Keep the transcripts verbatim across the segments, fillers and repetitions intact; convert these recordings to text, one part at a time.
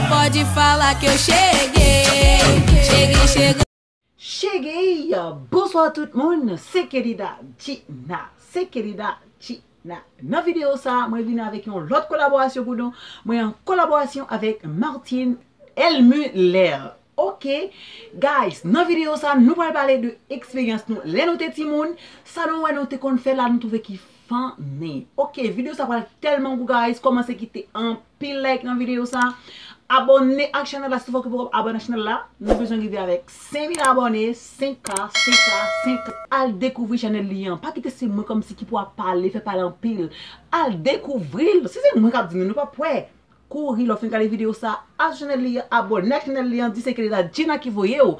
Pode falar que eu cheguei, cheguei chegando. Cheguei! Bonswa tout moun, se Kelida Gina. Se Kelida Gina. Nan videyo sa, mwen vin avèk yon lòt kolaborasyon pou nou. Mwen an kolaborasyon avèk Martine Elmuller. Ok, guys, nan videyo sa, nou pral pale de eksperyans nou lè nou te timoun, sa nou wè nou te konn fè la, nou twouve ki funny. Ok, videyo sa pral tèlman gou, guys, kòmanse kite anpil like nan videyo sa. Abòne ak chanèl la, si fòk ou poko abòne ak chanèl la. Nou bezwen rive avèk senk mil abòne, senk K, senk K, senk K. Al dekouvri chanèl li an. Pa kite se mwen kòmsi ki pou ap pale, fè pale anpil. Al dekouvri l. Si se mwen k ap di nou, nou p ap wè. Kouri, lè w fin gade videyo sa, al sou chanèl li an, abòne ak chanèl li an, di se Kelida Gina ki voye w.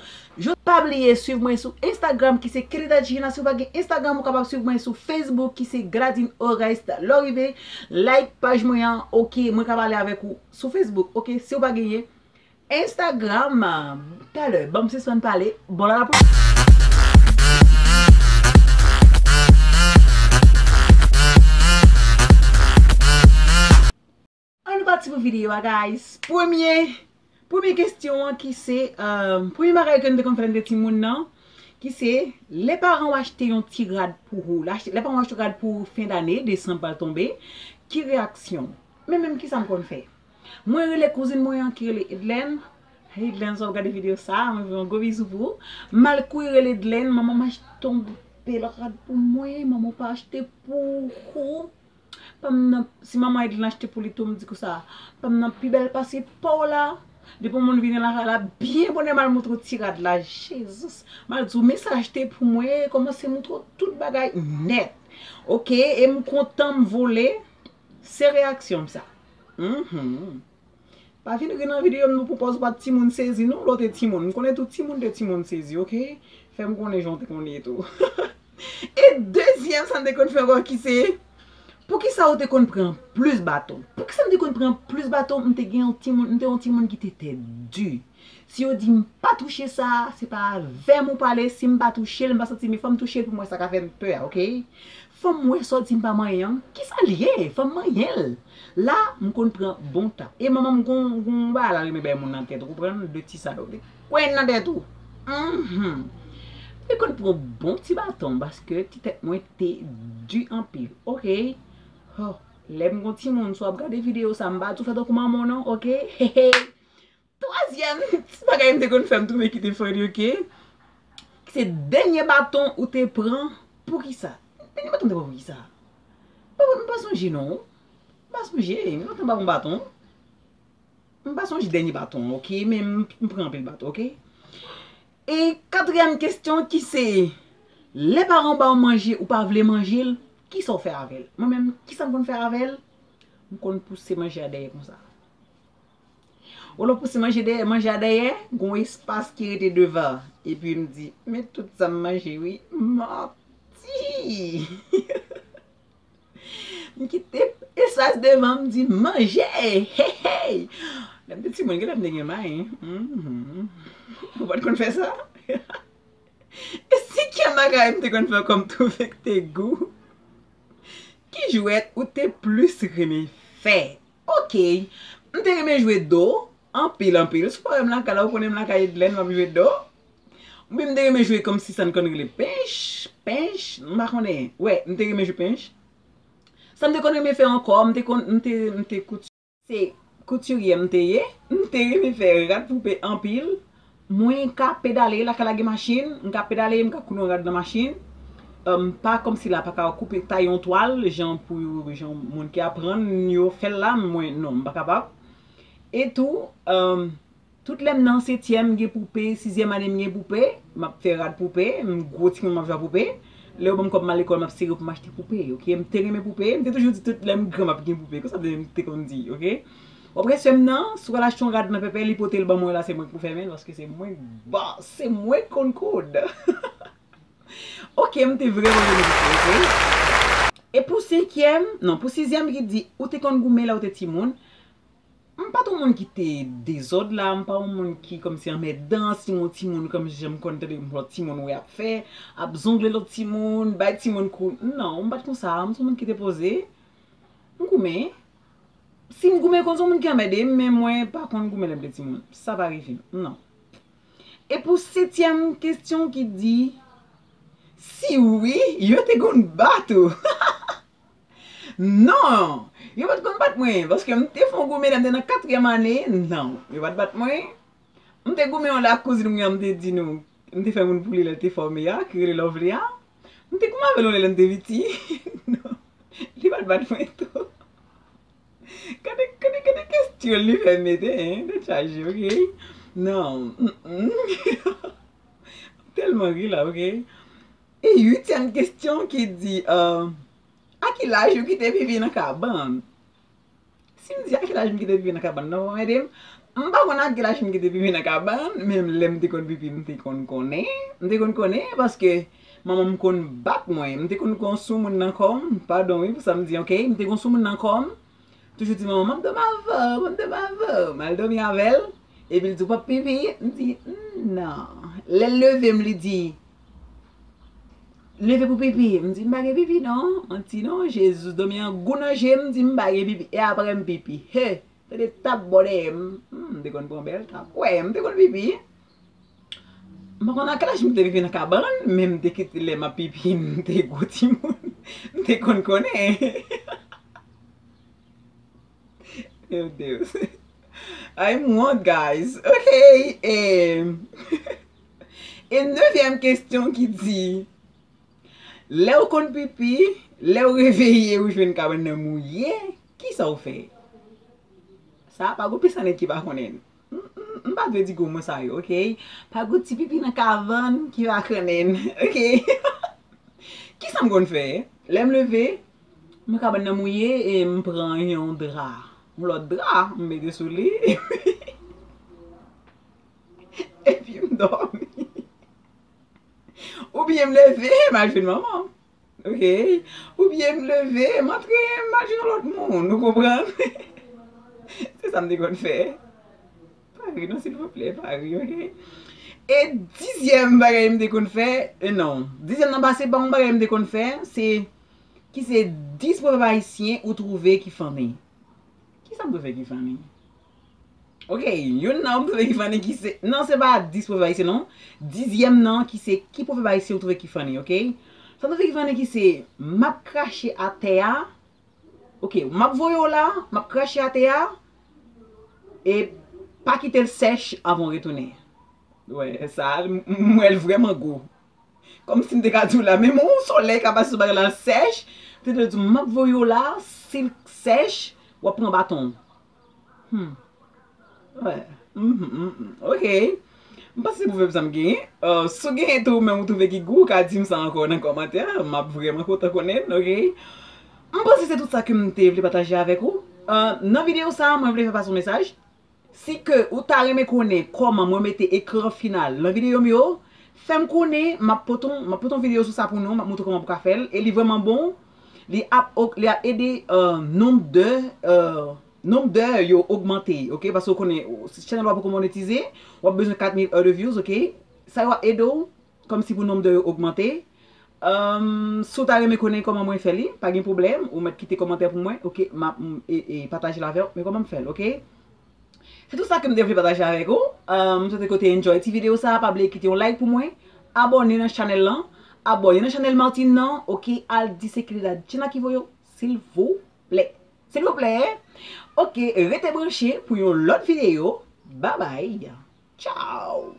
Jodi, pa bliye swiv mwen sou Instagram ki se Kelida Gina. Si w pa gen Instagram, ou kapab swiv mwen sou Facebook ki se Gladine Oreste. Lè w rive, like paj mwen an, ok, mwen ka pale avèk ou sou Facebook, ok, si w pa genyen Instagram. Talè, ban m sispann pale, bon la la pou. Ann nou pati pou videyo a, guys. Premye, premye kesyon an ki se, euh, premye bagay ke nou te konn fè lè n te timoun nan, ki se, lè paran w achte yon ti rad pou ou, lè achte, lè paran w achte rad pou fen dane, desanm pral tonbe, ki reyaksyon? Men menm ki sa m konn fè? Mwen rele kouzin mwen an ki rele Edlène. Hey Edlène, si w ap gade videyo sa, mwen voye yon gwo bizou pou ou. M al kouri rele Edlène, manman m achte yon bèl rad pou mwen, manman w pa achte pou ou. Pa m nan, si manman Edlène achte pou li tou, m di konsa, pa m nan pi bèl pase pa w la. Depi yon moun vini lakay la, byen bonè m al montre w ti rad la. Jezis! M al di w, men sa achte pou mwen, kòmanse montre w tout bagay nèt. Ok, e m kontan m vole, se reyaksyon m sa. Mhm. Pa vin ri nan videyo m non pou pòz ou pa t timoun sezi non, lè w te timoun. M konnen tout timoun te timoun sezi, ok? Fè m konnen jan w te konn ye tou. E dezyèm sa m te konn fè ankò ki se, poukisa ou te konn pran plis baton? Poukisa m te konn pran plis baton? M te gen yon timoun, m te yon timoun ki te tèt di. Si yo di m pa touche sa, se pa avè m ou pale, si m pa touche l, m pa santi m, fò m touche l pou m wè sa ka fè m pè a, ok? Fò m wè sa w di m pa manyen an, kisa l ye? Fò m manyen l. La, m konn pran bon tan. E manman m gon, gon bagay la renmen bay moun nan tèt, ou konprann? De ti sa yo te kwen nan tèt ou. Mhm. Te konn pran bon ti baton, paske ti tèt mwen te di anpil. Ok. Oh, lè m gon timoun, si w ap gade videyo sa, m pa di w fè tankou manman w non, ok? Hehe. Twazyèm ti bagay m te konn fè m twouve ki te funny, ok? Ki se dènye baton ou te pran, poukisa? Dènye baton m te pran poukisa? M pa, m pa sonje non. M pa sonje, m pa pran baton. M pa sonje dènye baton, ok? Men m, m pran anpil baton, ok? E katriyèm kesyon ki se, lè paran w ba w manje, ou pa vle manje l, kisa w fè avè l? Mwen menm, kisa m konn fè avè l? M konn pouse manje a dèyè konsa. Ou lè w pouse manje dèyè, manje a dèyè, gon espas ki rete devan. Epi m di, men tout sa m manje wi, manti! M kite espas devan, m di, manje! Hey, hey! Lè m te timoun, genlè m te gen may, wi. Mhm. Ou pa t konn fè sa? E senkyèm bagay m te konn fè ankò m twouve k te gou. Ki jwèt ou te plis renmen fè? Ok. M te renmen jwe do, anpil, anpil. Si w pa wè m lakay la, ou konnen m lakay Edlène, m ap jwe do. Oubyen m te renmen jwe kòmsi sa n konn rele pench, pench, m pa konnen. Wè, m te renmen jwe pench. Sa m te konn renmen fè ankò, m te konn, m te, m te kout Se koutirye m te ye. M te renmen fè rad poupe anpil. Mwen ka pedale, lakay la gen machin, m ka pedale, m ka koud yon rad nan machin. M pa kòmsi la pa ka koupe, taye yon twal, jan pou, jan moun ki aprann yo fè l la, mwen non, m pa kapab. E tou, tout lè m nan setyèm, m gen poupe, sizyèm ane m gen poupe, m ap fè rad poupe, m gwo timoun m ap jwe ak poupe. Lè yo ban m kòb m al lekòl, m ap sere pou m achte poupe, ok? M te renmen poupe, m te toujou di tout lè m gran m ap gen poupe, konsa m te, m te konn di, ok? W ap wè sè m nan, si w al achte yon rad nan pèpè, li pote l ban mwen la, se mwen k pou fèmen l, paske se mwen k bòs, se mwen k konn koud. Ok, m te vrèman renmen poupe, ok? E pou senkyèm, non, pou sizyèm ki di, ou te konn goumen lè w te timoun, M pa t yon moun ki te dezòd la, m pa yon moun ki kòmsi anmèdan, si m wè yon timoun kòmsi jan m konn tande yon lòt timoun wè ap fè, ap zongle lòt timoun, bay timoun kou, non, m pa t konsa, m se yon moun ki te poze, m goumen, Si m goumen kont yon moun ki anmède m, men mwen pa konn goumen lè m te timoun. Sa pa rive m. Non. E pou setyèm kesyon ki di, si wi, yo te konn bat ou? Non! Yo pa t konn bat mwen, paske m te fè yon goumen lè m te nan katriyèm ane. Non, yo pa t bat mwen. M te goumen yon lè ak kouzin mwen an, m te di nou, m te fè moun pou li lè l te fòme a, ki rele Lovely a. M te goumen avè l yon lè lè m te piti. Non. Li pa t bat mwen tou. Gade, gade, gade kesyon li fè mete, hein, tèt chaje, ok? Non. Mm-mm. M tèlman ri la, ok? E uityèm kesyon ki di, euh, a ki laj ou kite pipi nan kabann? Si m di a ki laj m kite pipi nan kabann, nan w ede m. M pa konn a ki laj m kite pipi nan kabann, men lè m te konn pipi, m te konn konnen. M te konn konnen paske manman m konn bat mwen. M te konn gen yon soumoun nan kò m, padon wi pou sa m di, ok? M te gen yon soumoun nan kò m. Toujou di manman m, "M ap dòmi avè w, m ap dòmi avè w." M al dòmi avè l, epi l di, "W p ap pipi?" M di, "Non." Lè l leve m, li di, "Leve pou pipi." M di, "M pa gen pipi non." Anti non, Jezi, dòmi an gou nan je m, di, "M pa gen pipi." E apre m pipi. He, tande tap bò dèyè m. Hmm, m te konn pran bèl tap. Wè, m te konn pipi. M pa konn nan ki laj m te pipi nan kabann, men m te kite lè m ap pipi, m te gwo timoun. M te konn konnen. Meu Deus. Ay, m wont, guys. Ok. E, e nevyèm kesyon ki di, lè w konn pipi, lè w reveye, ou jwenn kabann nan mouye, kisa w fè? Sa pa gon pisan nèg ki pa konnen. M, m, m pa dwe di gwo mo sa yo, ok? Pa gon ti pipi nan kabann ki pa konnen, ok? Kisa m konn fè? Lè m leve, m wè kabann nan mouye e m pran yon dra. Yon lòt dra, m mete sou li. Epi m dòmi. Oubyen m leve, m al jwenn manman m. Ok? Oubyen m leve, m antre, m al jwenn yon lòt moun. Ou konprann? Se sa m te konn fè. Pa ri non, silvouplè, pa ri, ok? E dizyèm bagay m te konn fè, e non, dizyèm nan pa se pa yon bagay m te konn fè, se, ki se dis pwovèb ayisyen ou twouve ki funny. Kisa m twouve ki funny? Ok, youn nan m twouve ki funny ki se, non, se pa dis pwovèb ayisyen non. Dizyèm nan ki se ki pwovèb ayisyen ou twouve ki funny, ok? Sa m twouve ki funny ki se, m ap krache atè a, ok, m ap voye w la, m ap krache atè a, e pa kite l sèch avan w retounen. Wè, sa, m, m wè l vrèman gou. Kòmsi m te ka di w la, menm yon solèy ka pase sou bagay la, l sèch, m te dwe di w, m ap voye w la, si l sèch, w ap pran baton. Hmm. Wè. Mhm, mhm. Ok. M panse se pwovèb sa m genyen. Euh, si w genyen tou, menm ou twouve ki gou, ou ka di m sa ankò nan kòmantè. M ap vrèman kontan konnen l, ok? M panse se tout sa ke m te vle pataje avèk ou. Euh, nan videyo sa a, mwen vle fè pase yon mesaj. Si ke ou ta renmen konnen kòman mwen mete ekran final nan videyo m yo, fè m konnen, m ap pote yon, m ap pote yon videyo sou sa pou nou, m ap montre kòman pou ka fè l, e li vrèman bon, li ap, li ap ede, euh, nonb de, euh, nonb de yo ogmante, ok? Paske w konnen, si channel w ap poko monetize, w ap bezwen kat mil heures de views, ok? Sa yo ap ede w, kòmsi pou nonb de yo ogmante. Um, si w ta renmen konnen kòman mwen fè li, pa gen pwoblèm, ou mèt kite kòmantè pou mwen, ok? M ap, m, e, e, pataje l avè w, men kòman m fè l, ok? Se tout sa ke m te vle pataje avèk ou. Um, m swete ke w te enjoy ti videyo sa, pa bliye kite yon like pou mwen, abòne nan channel lan, abòne nan channel Martine nan, ok? Al di se Kelly la Jenna ki voye w, silvouplè. Silvouplè. Ok, rete branche pou yon lòt videyo. Babay. Tchaw.